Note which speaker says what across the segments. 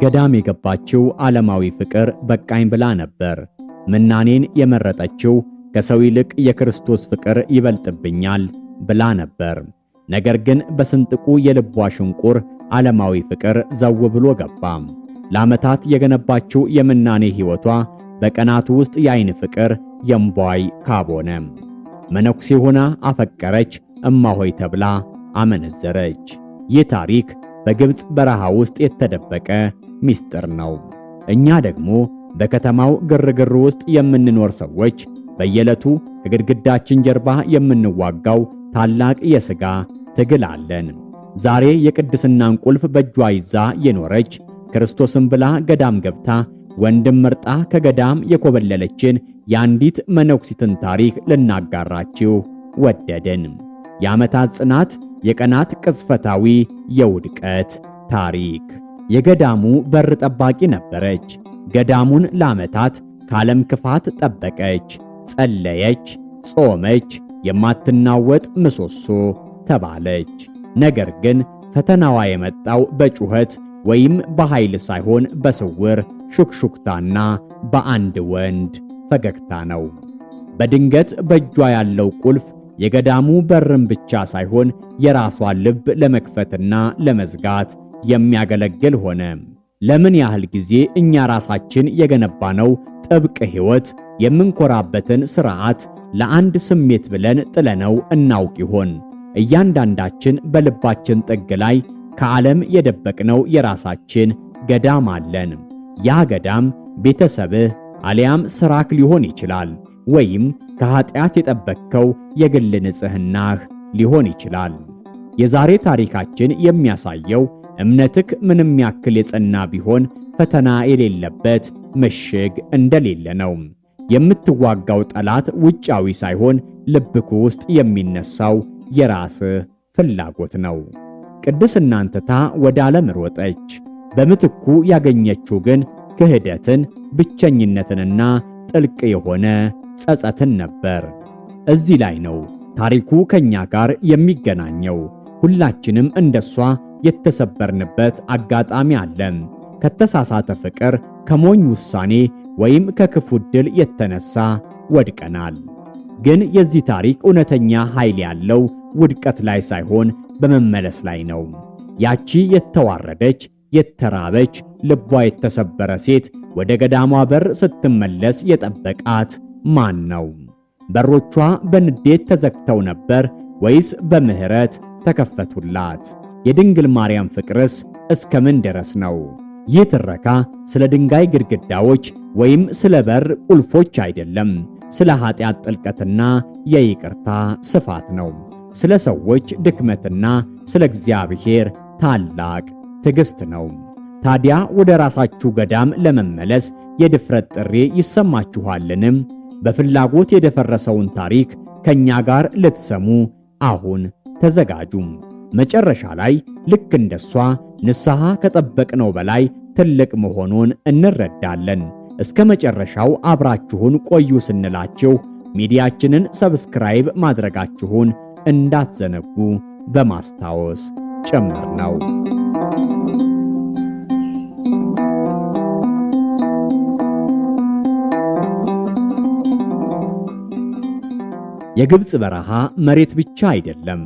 Speaker 1: ገዳም የገባችው ዓለማዊ ፍቅር በቃኝ ብላ ነበር። ምናኔን የመረጠችው ከሰው ይልቅ የክርስቶስ ፍቅር ይበልጥብኛል ብላ ነበር። ነገር ግን በስንጥቁ የልቧ ሽንቁር ዓለማዊ ፍቅር ዘው ብሎ ገባ። ለዓመታት የገነባችው የምናኔ ሕይወቷ በቀናቱ ውስጥ የአይን ፍቅር የእምቧይ ካብ ሆነ። መነኩሴ ሆና አፈቀረች፣ እማሆይ ተብላ አመነዘረች። ይህ ታሪክ በግብፅ በረሃ ውስጥ የተደበቀ ምስጢር ነው። እኛ ደግሞ በከተማው ግርግር ውስጥ የምንኖር ሰዎች በየዕለቱ ከግድግዳችን ጀርባ የምንዋጋው ታላቅ የሥጋ ትግል አለን። ዛሬ የቅድስናን ቁልፍ በእጇ ይዛ የኖረች፣ ክርስቶስን ብላ ገዳም ገብታ፣ ወንድም መርጣ ከገዳም የኮበለለችን የአንዲት መነኩሲትን ታሪክ ልናጋራችሁ ወደድን። የዓመታት ጽናት፣ የቀናት ቅጽበታዊ የውድቀት ታሪክ። የገዳሙ በር ጠባቂ ነበረች። ገዳሙን ለዓመታት ከዓለም ክፋት ጠበቀች፣ ጸለየች፣ ጾመች፣ የማትናወጥ ምሰሶ ተባለች። ነገር ግን ፈተናዋ የመጣው በጩኸት ወይም በኃይል ሳይሆን በስውር ሹክሹክታና በአንድ ወንድ ፈገግታ ነው። በድንገት በእጇ ያለው ቁልፍ የገዳሙ በርን ብቻ ሳይሆን የራሷን ልብ ለመክፈትና ለመዝጋት የሚያገለግል ሆነ። ለምን ያህል ጊዜ እኛ ራሳችን የገነባነው ጥብቅ ሕይወት፣ የምንኮራበትን ሥርዓት ለአንድ ስሜት ብለን ጥለነው እናውቅ ይሆን? እያንዳንዳችን በልባችን ጥግ ላይ ከዓለም የደበቅነው የራሳችን ገዳም አለን። ያ ገዳም ቤተሰብህ አሊያም ስራክ ሊሆን ይችላል፣ ወይም ከኃጢአት የጠበቅከው የግል ንጽሕናህ ሊሆን ይችላል። የዛሬ ታሪካችን የሚያሳየው እምነትክ ምንም ያክል የጸና ቢሆን ፈተና የሌለበት ምሽግ እንደሌለ ነው። የምትዋጋው ጠላት ውጫዊ ሳይሆን ልብክ ውስጥ የሚነሳው የራስህ ፍላጎት ነው። ቅድስናን ትታ ወደ ዓለም ሮጠች። በምትኩ ያገኘችው ግን ክህደትን፣ ብቸኝነትንና ጥልቅ የሆነ ጸጸትን ነበር። እዚህ ላይ ነው ታሪኩ ከኛ ጋር የሚገናኘው። ሁላችንም እንደሷ የተሰበርንበት አጋጣሚ አለ። ከተሳሳተ ፍቅር፣ ከሞኝ ውሳኔ ወይም ከክፉ ዕድል የተነሳ ወድቀናል። ግን የዚህ ታሪክ እውነተኛ ኃይል ያለው ውድቀት ላይ ሳይሆን በመመለስ ላይ ነው። ያቺ የተዋረደች፣ የተራበች፣ ልቧ የተሰበረ ሴት ወደ ገዳሟ በር ስትመለስ የጠበቃት ማን ነው? በሮቿ በንዴት ተዘግተው ነበር ወይስ በምህረት ተከፈቱላት? የድንግል ማርያም ፍቅርስ እስከ ምን ድረስ ነው? ይህ ትረካ ስለ ድንጋይ ግድግዳዎች ወይም ስለ በር ቁልፎች አይደለም። ስለ ኃጢአት ጥልቀትና የይቅርታ ስፋት ነው። ስለ ሰዎች ድክመትና ስለ እግዚአብሔር ታላቅ ትዕግስት ነው። ታዲያ ወደ ራሳችሁ ገዳም ለመመለስ የድፍረት ጥሪ ይሰማችኋልንም? በፍላጎት የደፈረሰውን ታሪክ ከኛ ጋር ልትሰሙ አሁን ተዘጋጁ። መጨረሻ ላይ ልክ እንደሷ ንስሐ ከጠበቅነው በላይ ትልቅ መሆኑን እንረዳለን። እስከ መጨረሻው አብራችሁን ቆዩ ስንላችሁ ሚዲያችንን subscribe ማድረጋችሁን እንዳትዘነጉ በማስታወስ ጭምር ነው። የግብፅ በረሃ መሬት ብቻ አይደለም።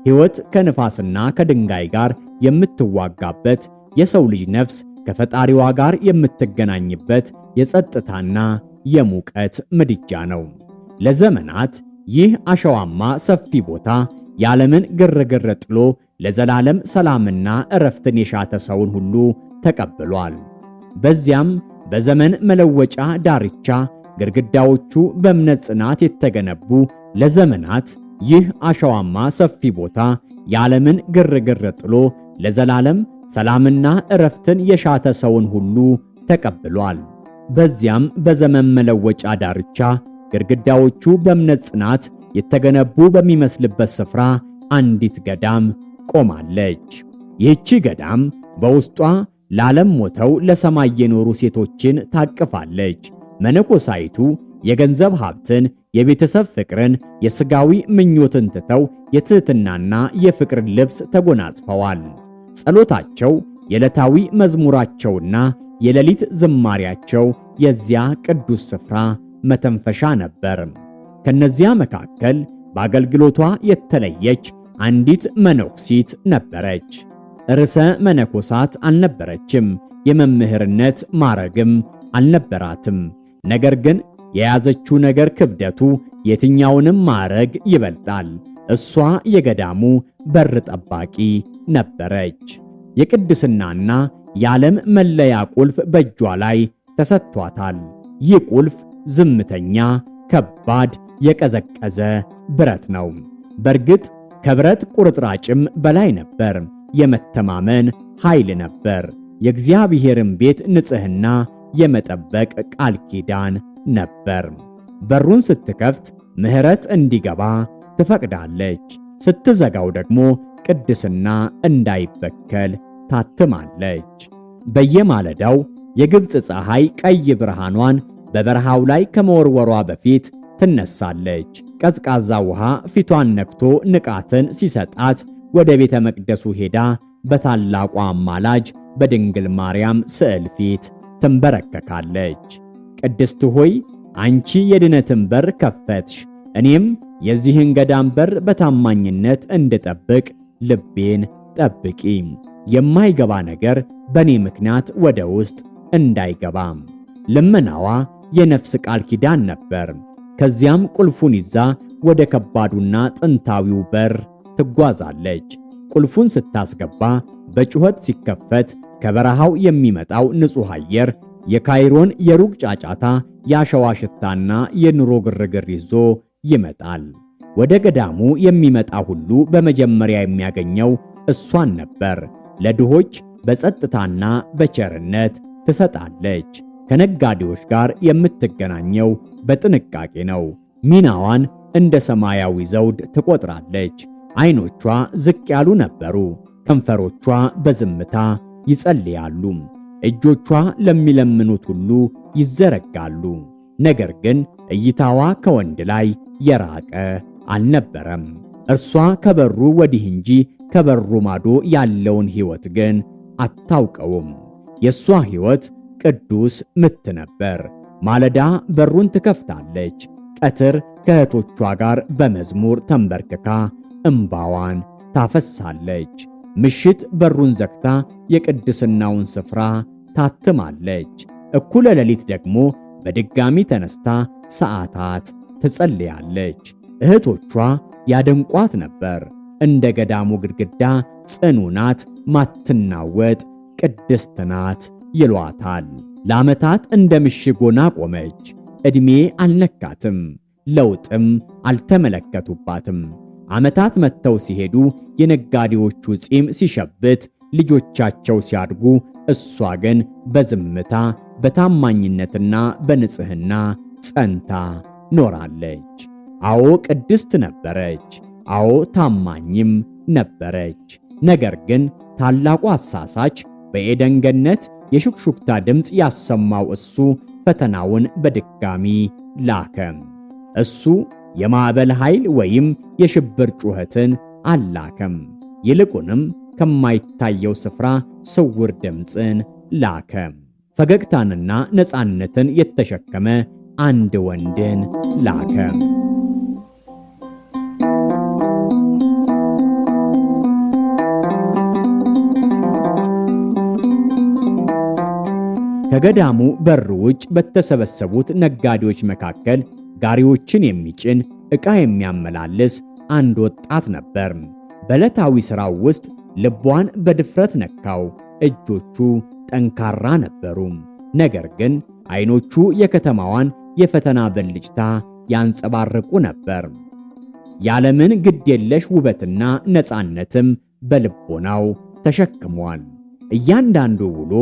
Speaker 1: ሕይወት ከንፋስና ከድንጋይ ጋር የምትዋጋበት፣ የሰው ልጅ ነፍስ ከፈጣሪዋ ጋር የምትገናኝበት የጸጥታና የሙቀት ምድጃ ነው። ለዘመናት ይህ አሸዋማ ሰፊ ቦታ የዓለምን ግርግር ጥሎ ለዘላለም ሰላምና እረፍትን የሻተ ሰውን ሁሉ ተቀብሏል። በዚያም በዘመን መለወጫ ዳርቻ ግድግዳዎቹ በእምነት ጽናት የተገነቡ ለዘመናት ይህ አሸዋማ ሰፊ ቦታ የዓለምን ግርግር ጥሎ ለዘላለም ሰላምና እረፍትን የሻተ ሰውን ሁሉ ተቀብሏል። በዚያም በዘመን መለወጫ ዳርቻ ግድግዳዎቹ በእምነት ጽናት የተገነቡ በሚመስልበት ስፍራ አንዲት ገዳም ቆማለች። ይህቺ ገዳም በውስጧ ለዓለም ሞተው ለሰማይ የኖሩ ሴቶችን ታቅፋለች። መነኮሳይቱ የገንዘብ ሀብትን፣ የቤተሰብ ፍቅርን፣ የሥጋዊ ምኞትን ትተው የትሕትናና የፍቅር ልብስ ተጎናጽፈዋል። ጸሎታቸው የዕለታዊ መዝሙራቸውና የሌሊት ዝማሪያቸው የዚያ ቅዱስ ስፍራ መተንፈሻ ነበር። ከነዚያ መካከል በአገልግሎቷ የተለየች አንዲት መነኩሲት ነበረች። ርዕሰ መነኮሳት አልነበረችም። የመምህርነት ማዕረግም አልነበራትም። ነገር ግን የያዘችው ነገር ክብደቱ የትኛውንም ማዕረግ ይበልጣል። እሷ የገዳሙ በር ጠባቂ ነበረች። የቅድስናና የዓለም መለያ ቁልፍ በእጇ ላይ ተሰጥቷታል። ይህ ቁልፍ ዝምተኛ፣ ከባድ፣ የቀዘቀዘ ብረት ነው። በእርግጥ ከብረት ቁርጥራጭም በላይ ነበር። የመተማመን ኃይል ነበር። የእግዚአብሔርን ቤት ንጽሕና የመጠበቅ ቃል ኪዳን ነበር። በሩን ስትከፍት ምሕረት እንዲገባ ትፈቅዳለች። ስትዘጋው ደግሞ ቅድስና እንዳይበከል ታትማለች። በየማለዳው የግብፅ ፀሐይ ቀይ ብርሃኗን በበረሃው ላይ ከመወርወሯ በፊት ትነሳለች። ቀዝቃዛ ውሃ ፊቷን ነክቶ ንቃትን ሲሰጣት ወደ ቤተ መቅደሱ ሄዳ በታላቋ አማላጅ በድንግል ማርያም ስዕል ፊት ትንበረከካለች። ቅድስት ሆይ፣ አንቺ የድነትን በር ከፈትሽ፣ እኔም የዚህን ገዳም በር በታማኝነት እንድጠብቅ ልቤን ጠብቂ። የማይገባ ነገር በእኔ ምክንያት ወደ ውስጥ እንዳይገባ። ልመናዋ የነፍስ ቃል ኪዳን ነበር። ከዚያም ቁልፉን ይዛ ወደ ከባዱና ጥንታዊው በር ትጓዛለች። ቁልፉን ስታስገባ በጩኸት ሲከፈት ከበረሃው የሚመጣው ንጹሕ አየር የካይሮን የሩቅ ጫጫታ፣ የአሸዋ ሽታና የኑሮ ግርግር ይዞ ይመጣል። ወደ ገዳሙ የሚመጣ ሁሉ በመጀመሪያ የሚያገኘው እሷን ነበር። ለድሆች በጸጥታና በቸርነት ትሰጣለች። ከነጋዴዎች ጋር የምትገናኘው በጥንቃቄ ነው። ሚናዋን እንደ ሰማያዊ ዘውድ ትቆጥራለች። ዓይኖቿ ዝቅ ያሉ ነበሩ። ከንፈሮቿ በዝምታ ይጸልያሉ። እጆቿ ለሚለምኑት ሁሉ ይዘረጋሉ። ነገር ግን እይታዋ ከወንድ ላይ የራቀ አልነበረም። እርሷ ከበሩ ወዲህ እንጂ ከበሩ ማዶ ያለውን ሕይወት ግን አታውቀውም። የእሷ ሕይወት ቅዱስ ምት ነበር። ማለዳ በሩን ትከፍታለች። ቀትር ከእህቶቿ ጋር በመዝሙር ተንበርክካ እምባዋን ታፈሳለች። ምሽት በሩን ዘግታ የቅድስናውን ስፍራ ታትማለች። እኩለ ሌሊት ደግሞ በድጋሚ ተነስታ ሰዓታት ትጸልያለች። እህቶቿ ያደንቋት ነበር። እንደ ገዳሙ ግድግዳ ጽኑ ናት፣ ማትናወጥ ቅድስት ናት ይሏታል። ለዓመታት እንደ ምሽግ ሆና ቆመች። ዕድሜ አልነካትም፣ ለውጥም አልተመለከቱባትም። ዓመታት መጥተው ሲሄዱ የነጋዴዎቹ ጺም ሲሸብት፣ ልጆቻቸው ሲያድጉ፣ እሷ ግን በዝምታ በታማኝነትና በንጽህና ጸንታ ኖራለች። አዎ ቅድስት ነበረች። አዎ ታማኝም ነበረች። ነገር ግን ታላቁ አሳሳች በኤደን ገነት የሹክሹክታ ድምፅ ያሰማው እሱ ፈተናውን በድጋሚ ላከ። እሱ የማዕበል ኃይል ወይም የሽብር ጩኸትን አላከም። ይልቁንም ከማይታየው ስፍራ ስውር ድምፅን ላከ። ፈገግታንና ነፃነትን የተሸከመ አንድ ወንድን ላከ። ከገዳሙ በር ውጭ በተሰበሰቡት ነጋዴዎች መካከል ጋሪዎችን የሚጭን ዕቃ የሚያመላልስ አንድ ወጣት ነበር። በዕለታዊ ሥራው ውስጥ ልቧን በድፍረት ነካው። እጆቹ ጠንካራ ነበሩ፣ ነገር ግን አይኖቹ የከተማዋን የፈተና ብልጭታ ያንጸባርቁ ነበር። ያለምን ግድ የለሽ ውበትና ነፃነትም በልቦናው ተሸክሟል። እያንዳንዱ ውሎ፣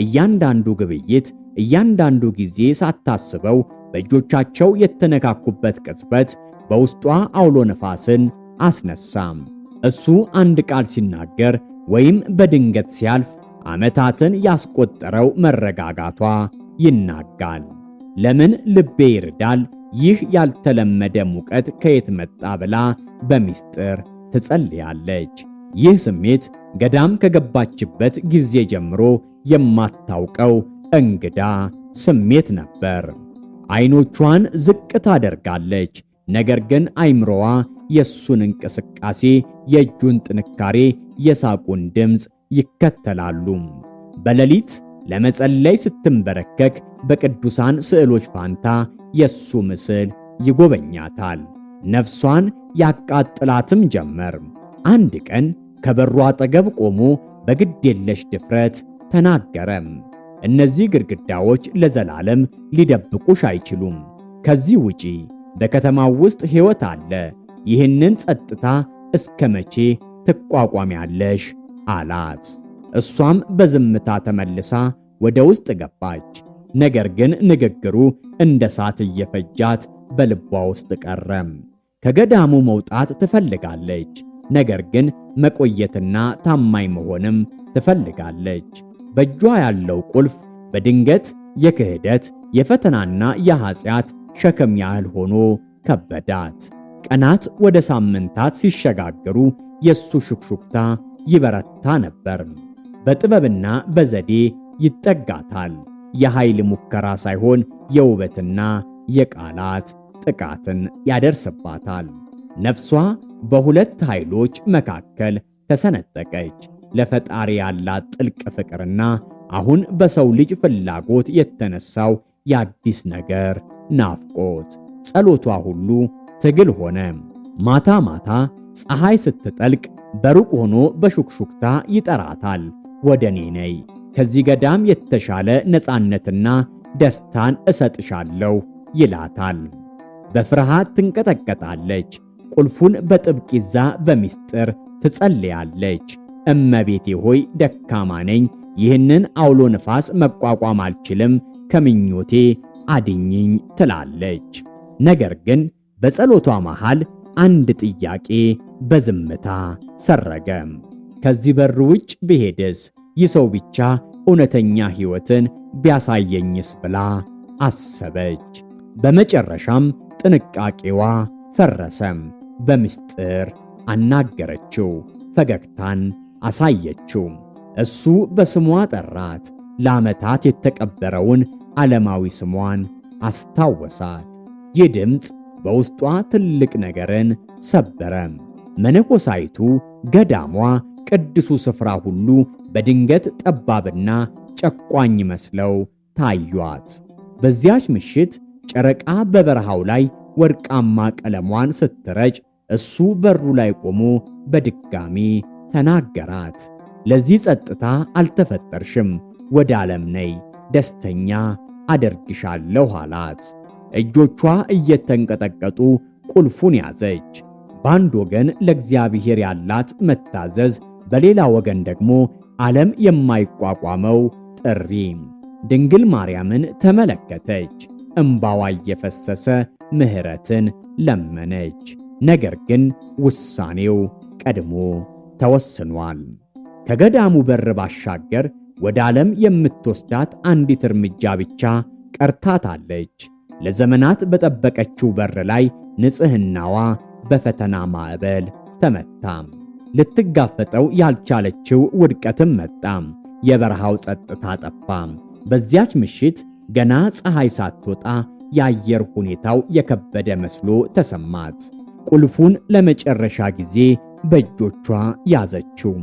Speaker 1: እያንዳንዱ ግብይት፣ እያንዳንዱ ጊዜ ሳታስበው በእጆቻቸው የተነካኩበት ቅጽበት በውስጧ አውሎ ነፋስን አስነሳም። እሱ አንድ ቃል ሲናገር ወይም በድንገት ሲያልፍ ዓመታትን ያስቆጠረው መረጋጋቷ ይናጋል። ለምን ልቤ ይርዳል? ይህ ያልተለመደ ሙቀት ከየት መጣ ብላ በሚስጥር ትጸልያለች። ይህ ስሜት ገዳም ከገባችበት ጊዜ ጀምሮ የማታውቀው እንግዳ ስሜት ነበር። አይኖቿን ዝቅ ታደርጋለች። ነገር ግን አይምሮዋ የሱን እንቅስቃሴ፣ የእጁን ጥንካሬ፣ የሳቁን ድምፅ ይከተላሉ። በሌሊት ለመጸለይ ስትንበረከክ በቅዱሳን ስዕሎች ፋንታ የሱ ምስል ይጎበኛታል። ነፍሷን ያቃጥላትም ጀመር። አንድ ቀን ከበሩ አጠገብ ቆሞ በግድ የለሽ ድፍረት ተናገረ። እነዚህ ግድግዳዎች ለዘላለም ሊደብቁሽ አይችሉም። ከዚህ ውጪ፣ በከተማው ውስጥ ሕይወት አለ። ይህንን ጸጥታ እስከ መቼ ትቋቋሚያለሽ? አላት። እሷም በዝምታ ተመልሳ ወደ ውስጥ ገባች። ነገር ግን ንግግሩ እንደ እሳት እየፈጃት በልቧ ውስጥ ቀረ። ከገዳሙ መውጣት ትፈልጋለች። ነገር ግን መቆየትና ታማኝ መሆንም ትፈልጋለች። በእጇ ያለው ቁልፍ በድንገት የክህደት፣ የፈተናና የኃጢአት ሸክም ያህል ሆኖ ከበዳት። ቀናት ወደ ሳምንታት ሲሸጋገሩ የሱ ሹክሹክታ ይበረታ ነበር። በጥበብና በዘዴ ይጠጋታል። የኃይል ሙከራ ሳይሆን የውበትና የቃላት ጥቃትን ያደርስባታል። ነፍሷ በሁለት ኃይሎች መካከል ተሰነጠቀች። ለፈጣሪ ያላት ጥልቅ ፍቅርና አሁን በሰው ልጅ ፍላጎት የተነሳው የአዲስ ነገር ናፍቆት። ጸሎቷ ሁሉ ትግል ሆነ። ማታ ማታ ፀሐይ ስትጠልቅ በሩቅ ሆኖ በሹክሹክታ ይጠራታል። ወደ እኔ ነይ፣ ከዚህ ገዳም የተሻለ ነፃነትና ደስታን እሰጥሻለሁ ይላታል። በፍርሃት ትንቀጠቀጣለች። ቁልፉን በጥብቅ ይዛ በሚስጥር ትጸልያለች። እመቤቴ ሆይ፣ ደካማ ነኝ፣ ይህንን አውሎ ንፋስ መቋቋም አልችልም፣ ከምኞቴ አድኝኝ ትላለች። ነገር ግን በጸሎቷ መሃል አንድ ጥያቄ በዝምታ ሰረገ። ከዚህ በር ውጭ ብሄድስ፣ ይህ ሰው ብቻ እውነተኛ ሕይወትን ቢያሳየኝስ ብላ አሰበች። በመጨረሻም ጥንቃቄዋ ፈረሰም። በምስጢር አናገረችው፣ ፈገግታን አሳየችው። እሱ በስሟ ጠራት። ለዓመታት የተቀበረውን ዓለማዊ ስሟን አስታወሳት። ይህ ድምፅ በውስጧ ትልቅ ነገርን ሰበረ። መነኮሳይቱ፣ ገዳሟ፣ ቅዱሱ ስፍራ ሁሉ በድንገት ጠባብና ጨቋኝ መስለው ታዩአት። በዚያች ምሽት ጨረቃ በበረሃው ላይ ወርቃማ ቀለሟን ስትረጭ እሱ በሩ ላይ ቆሞ በድጋሚ ተናገራት። ለዚህ ጸጥታ አልተፈጠርሽም፣ ወደ ዓለም ነይ፣ ደስተኛ አደርግሻለሁ አላት። እጆቿ እየተንቀጠቀጡ ቁልፉን ያዘች። በአንድ ወገን ለእግዚአብሔር ያላት መታዘዝ፣ በሌላ ወገን ደግሞ ዓለም የማይቋቋመው ጥሪ። ድንግል ማርያምን ተመለከተች። እምባዋ እየፈሰሰ ምሕረትን ለመነች። ነገር ግን ውሳኔው ቀድሞ ተወስኗል። ከገዳሙ በር ባሻገር ወደ ዓለም የምትወስዳት አንዲት እርምጃ ብቻ ቀርታታለች። ለዘመናት በጠበቀችው በር ላይ ንጽህናዋ በፈተና ማዕበል ተመታ። ልትጋፈጠው ያልቻለችው ውድቀትም መጣ። የበረሃው ጸጥታ ጠፋ። በዚያች ምሽት ገና ፀሐይ ሳትወጣ የአየር ሁኔታው የከበደ መስሎ ተሰማት። ቁልፉን ለመጨረሻ ጊዜ በእጆቿ ያዘችው።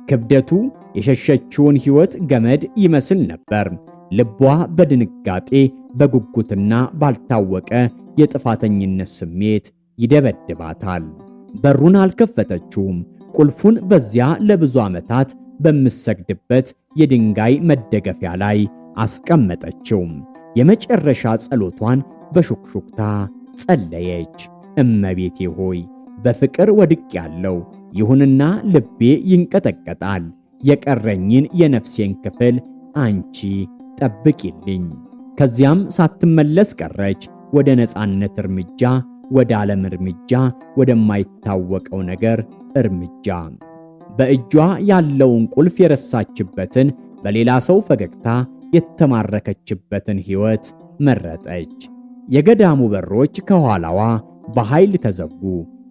Speaker 1: ክብደቱ የሸሸችውን ሕይወት ገመድ ይመስል ነበር። ልቧ በድንጋጤ፣ በጉጉትና ባልታወቀ የጥፋተኝነት ስሜት ይደበድባታል። በሩን አልከፈተችውም። ቁልፉን በዚያ ለብዙ ዓመታት በምሰግድበት የድንጋይ መደገፊያ ላይ አስቀመጠችው። የመጨረሻ ጸሎቷን በሹክሹክታ ጸለየች። እመቤቴ ሆይ፣ በፍቅር ወድቄአለሁ፣ ይሁንና ልቤ ይንቀጠቀጣል። የቀረኝን የነፍሴን ክፍል አንቺ ጠብቂልኝ። ከዚያም ሳትመለስ ቀረች። ወደ ነፃነት እርምጃ፣ ወደ ዓለም እርምጃ፣ ወደማይታወቀው ነገር እርምጃ። በእጇ ያለውን ቁልፍ የረሳችበትን፣ በሌላ ሰው ፈገግታ የተማረከችበትን ሕይወት መረጠች። የገዳሙ በሮች ከኋላዋ በኃይል ተዘጉ።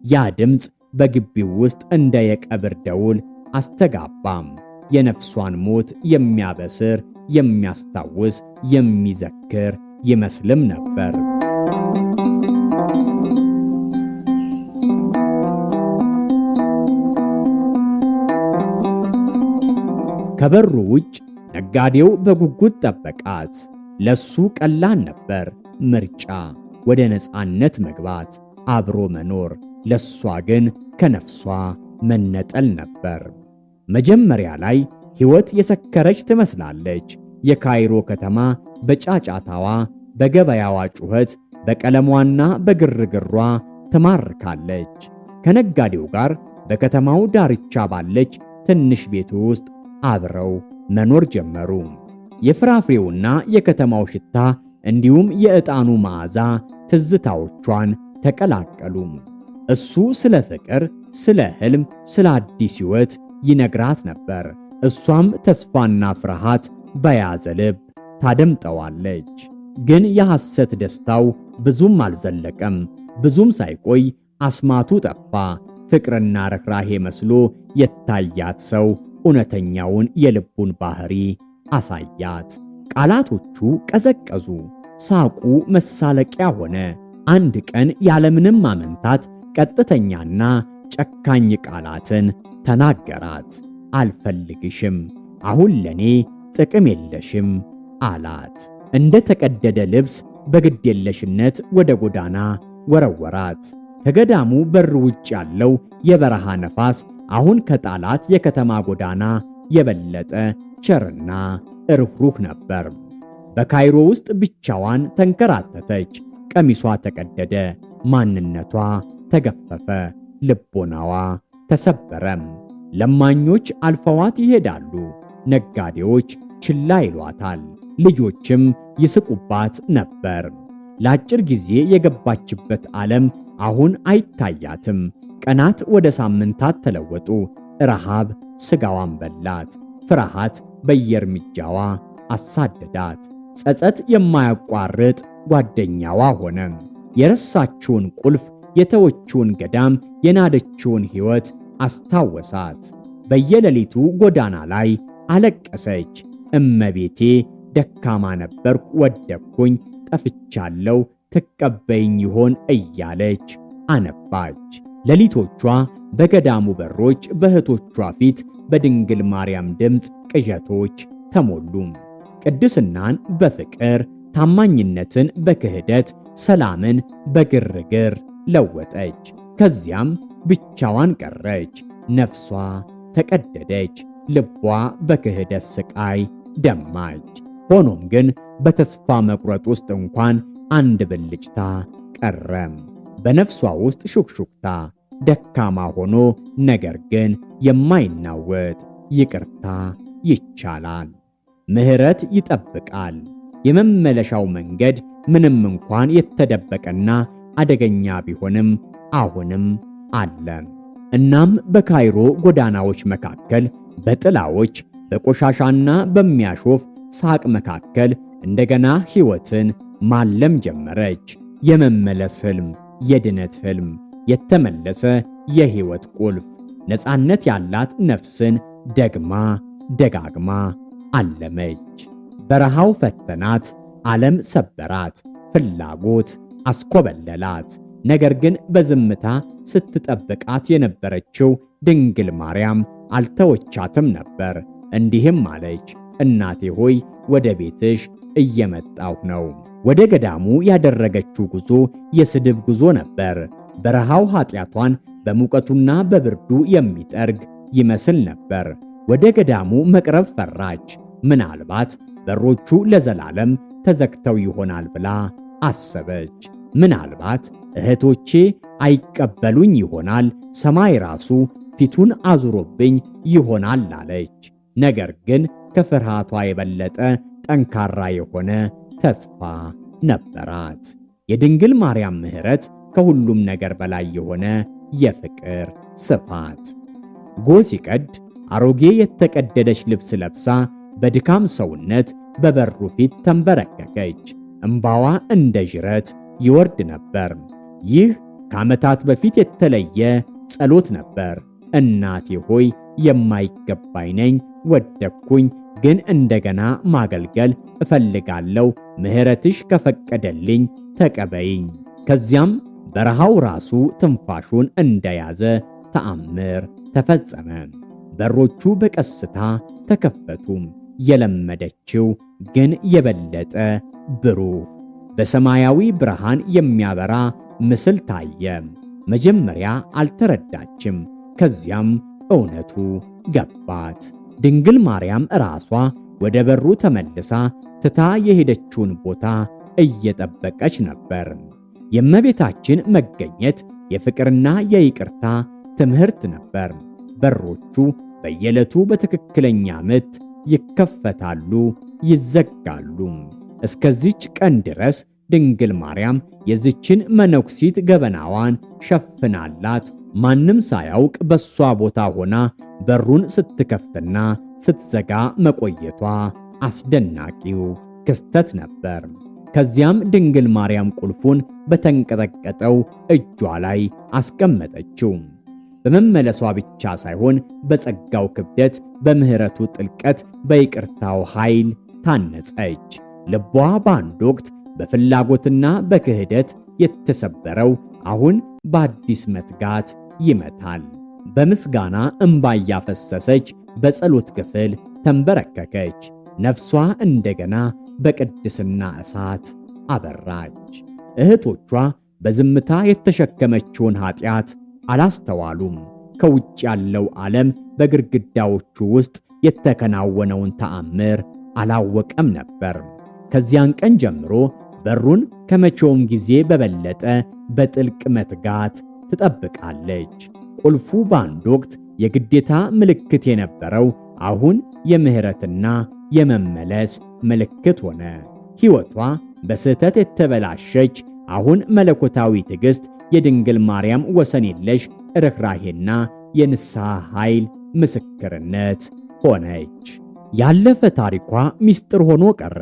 Speaker 1: ያ ድምፅ በግቢው ውስጥ እንደ የቀብር ደውል አስተጋባም። የነፍሷን ሞት የሚያበስር፣ የሚያስታውስ፣ የሚዘክር ይመስልም ነበር። ከበሩ ውጭ ነጋዴው በጉጉት ጠበቃት። ለሱ ቀላል ነበር ምርጫ፣ ወደ ነፃነት መግባት፣ አብሮ መኖር። ለሷ ግን ከነፍሷ መነጠል ነበር። መጀመሪያ ላይ ሕይወት የሰከረች ትመስላለች። የካይሮ ከተማ በጫጫታዋ፣ በገበያዋ ጩኸት፣ በቀለሟና በግርግሯ ትማርካለች። ከነጋዴው ጋር በከተማው ዳርቻ ባለች ትንሽ ቤት ውስጥ አብረው መኖር ጀመሩ። የፍራፍሬውና የከተማው ሽታ እንዲሁም የዕጣኑ መዓዛ ትዝታዎቿን ተቀላቀሉ። እሱ ስለ ፍቅር፣ ስለ ህልም፣ ስለ አዲስ ሕይወት ይነግራት ነበር። እሷም ተስፋና ፍርሃት በያዘ ልብ ታደምጠዋለች። ግን የሐሰት ደስታው ብዙም አልዘለቀም። ብዙም ሳይቆይ አስማቱ ጠፋ። ፍቅርና ርኅራሄ መስሎ የታያት ሰው እውነተኛውን የልቡን ባህሪ አሳያት። ቃላቶቹ ቀዘቀዙ፣ ሳቁ መሳለቂያ ሆነ። አንድ ቀን ያለምንም ማመንታት ቀጥተኛና ጨካኝ ቃላትን ተናገራት። አልፈልግሽም፣ አሁን ለኔ ጥቅም የለሽም አላት። እንደ ተቀደደ ልብስ በግዴለሽነት ወደ ጎዳና ወረወራት። ከገዳሙ በር ውጭ ያለው የበረሃ ነፋስ አሁን ከጣላት የከተማ ጎዳና የበለጠ ቸርና ርኅሩህ ነበር። በካይሮ ውስጥ ብቻዋን ተንከራተተች። ቀሚሷ ተቀደደ፣ ማንነቷ ተገፈፈ፣ ልቦናዋ ተሰበረ። ለማኞች አልፈዋት ይሄዳሉ፣ ነጋዴዎች ችላ ይሏታል፣ ልጆችም ይስቁባት ነበር። ለአጭር ጊዜ የገባችበት ዓለም አሁን አይታያትም። ቀናት ወደ ሳምንታት ተለወጡ። ረሃብ ስጋዋን በላት። ፍርሃት በየእርምጃዋ አሳደዳት። ጸጸት የማያቋርጥ ጓደኛዋ ሆነ። የረሳችውን ቁልፍ፣ የተወችውን ገዳም፣ የናደችውን ሕይወት አስታወሳት። በየሌሊቱ ጎዳና ላይ አለቀሰች። እመቤቴ፣ ደካማ ነበርኩ፣ ወደቅኩኝ፣ ጠፍቻለሁ፣ ትቀበይኝ ይሆን እያለች አነባች። ሌሊቶቿ በገዳሙ በሮች፣ በእህቶቿ ፊት በድንግል ማርያም ድምፅ ቅዠቶች ተሞሉ። ቅድስናን በፍቅር፣ ታማኝነትን በክህደት፣ ሰላምን በግርግር ለወጠች። ከዚያም ብቻዋን ቀረች። ነፍሷ ተቀደደች፣ ልቧ በክህደት ስቃይ ደማች። ሆኖም ግን በተስፋ መቁረጥ ውስጥ እንኳን አንድ ብልጭታ ቀረም። በነፍሷ ውስጥ ሹክሹክታ፣ ደካማ ሆኖ ነገር ግን የማይናወጥ ይቅርታ ይቻላል። ምሕረት ይጠብቃል። የመመለሻው መንገድ ምንም እንኳን የተደበቀና አደገኛ ቢሆንም አሁንም አለ። እናም በካይሮ ጎዳናዎች መካከል፣ በጥላዎች፣ በቆሻሻና በሚያሾፍ ሳቅ መካከል እንደገና ሕይወትን ማለም ጀመረች። የመመለስ ህልም፣ የድነት ህልም፣ የተመለሰ የሕይወት ቁልፍ፣ ነፃነት ያላት ነፍስን ደግማ ደጋግማ አለመች። በረሃው ፈተናት፣ ዓለም ሰበራት፣ ፍላጎት አስኮበለላት። ነገር ግን በዝምታ ስትጠብቃት የነበረችው ድንግል ማርያም አልተወቻትም ነበር። እንዲህም አለች፣ እናቴ ሆይ ወደ ቤትሽ እየመጣሁ ነው። ወደ ገዳሙ ያደረገችው ጉዞ የስድብ ጉዞ ነበር። በረሃው ኃጢአቷን በሙቀቱና በብርዱ የሚጠርግ ይመስል ነበር። ወደ ገዳሙ መቅረብ ፈራች። ምናልባት በሮቹ ለዘላለም ተዘግተው ይሆናል ብላ አሰበች። ምናልባት እህቶቼ አይቀበሉኝ ይሆናል፣ ሰማይ ራሱ ፊቱን አዙሮብኝ ይሆናል አለች። ነገር ግን ከፍርሃቷ የበለጠ ጠንካራ የሆነ ተስፋ ነበራት። የድንግል ማርያም ምሕረት ከሁሉም ነገር በላይ የሆነ የፍቅር ስፋት። ጎህ ሲቀድ አሮጌ የተቀደደች ልብስ ለብሳ በድካም ሰውነት በበሩ ፊት ተንበረከከች። እምባዋ እንደ ጅረት ይወርድ ነበር። ይህ ከዓመታት በፊት የተለየ ጸሎት ነበር። እናቴ ሆይ የማይገባኝ ነኝ፣ ወደቅኩኝ፣ ግን እንደገና ማገልገል እፈልጋለሁ። ምሕረትሽ ከፈቀደልኝ ተቀበይኝ። ከዚያም በረሃው ራሱ ትንፋሹን እንደያዘ ተአምር ተፈጸመ። በሮቹ በቀስታ ተከፈቱ። የለመደችው ግን የበለጠ ብሩህ በሰማያዊ ብርሃን የሚያበራ ምስል ታየ። መጀመሪያ አልተረዳችም። ከዚያም እውነቱ ገባት። ድንግል ማርያም ራሷ ወደ በሩ ተመልሳ ትታ የሄደችውን ቦታ እየጠበቀች ነበር። የእመቤታችን መገኘት የፍቅርና የይቅርታ ትምህርት ነበር። በሮቹ በየዕለቱ በትክክለኛ ምት ይከፈታሉ፣ ይዘጋሉ። እስከዚች ቀን ድረስ ድንግል ማርያም የዚችን መነኩሲት ገበናዋን ሸፍናላት ማንም ሳያውቅ በሷ ቦታ ሆና በሩን ስትከፍትና ስትዘጋ መቆየቷ አስደናቂው ክስተት ነበር። ከዚያም ድንግል ማርያም ቁልፉን በተንቀጠቀጠው እጇ ላይ አስቀመጠችው። በመመለሷ ብቻ ሳይሆን በጸጋው ክብደት፣ በምሕረቱ ጥልቀት፣ በይቅርታው ኃይል ታነጸች። ልቧ በአንድ ወቅት በፍላጎትና በክህደት የተሰበረው አሁን በአዲስ መትጋት ይመታል። በምስጋና እምባ እያፈሰሰች በጸሎት ክፍል ተንበረከከች። ነፍሷ እንደገና በቅድስና እሳት አበራች። እህቶቿ በዝምታ የተሸከመችውን ኃጢአት አላስተዋሉም። ከውጭ ያለው ዓለም በግድግዳዎቹ ውስጥ የተከናወነውን ተአምር አላወቀም ነበር። ከዚያን ቀን ጀምሮ በሩን ከመቼውም ጊዜ በበለጠ በጥልቅ መትጋት ትጠብቃለች። ቁልፉ በአንድ ወቅት የግዴታ ምልክት የነበረው አሁን የምህረትና የመመለስ ምልክት ሆነ። ሕይወቷ በስህተት የተበላሸች አሁን መለኮታዊ ትዕግሥት፣ የድንግል ማርያም ወሰን የለሽ ርኅራሄና የንስሐ ኃይል ምስክርነት ሆነች። ያለፈ ታሪኳ ምስጢር ሆኖ ቀረ።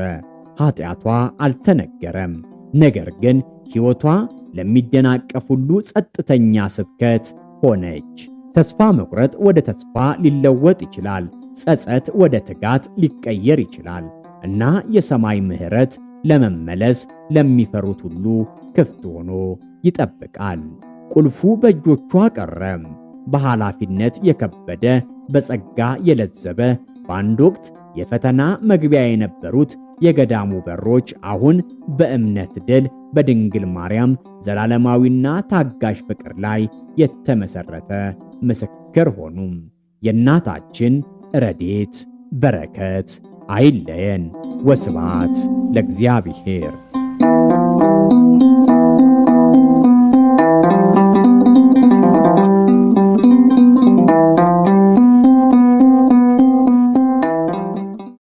Speaker 1: ኃጢአቷ አልተነገረም። ነገር ግን ሕይወቷ ለሚደናቀፍ ሁሉ ጸጥተኛ ስብከት ሆነች። ተስፋ መቁረጥ ወደ ተስፋ ሊለወጥ ይችላል። ጸጸት ወደ ትጋት ሊቀየር ይችላል እና የሰማይ ምሕረት ለመመለስ ለሚፈሩት ሁሉ ክፍት ሆኖ ይጠብቃል። ቁልፉ በእጆቿ ቀረ። በኃላፊነት የከበደ በጸጋ የለዘበ በአንድ ወቅት የፈተና መግቢያ የነበሩት የገዳሙ በሮች አሁን በእምነት ድል በድንግል ማርያም ዘላለማዊና ታጋሽ ፍቅር ላይ የተመሰረተ ምስክር ሆኑ። የእናታችን ረድኤት በረከት አይለየን። ወስብሐት ለእግዚአብሔር።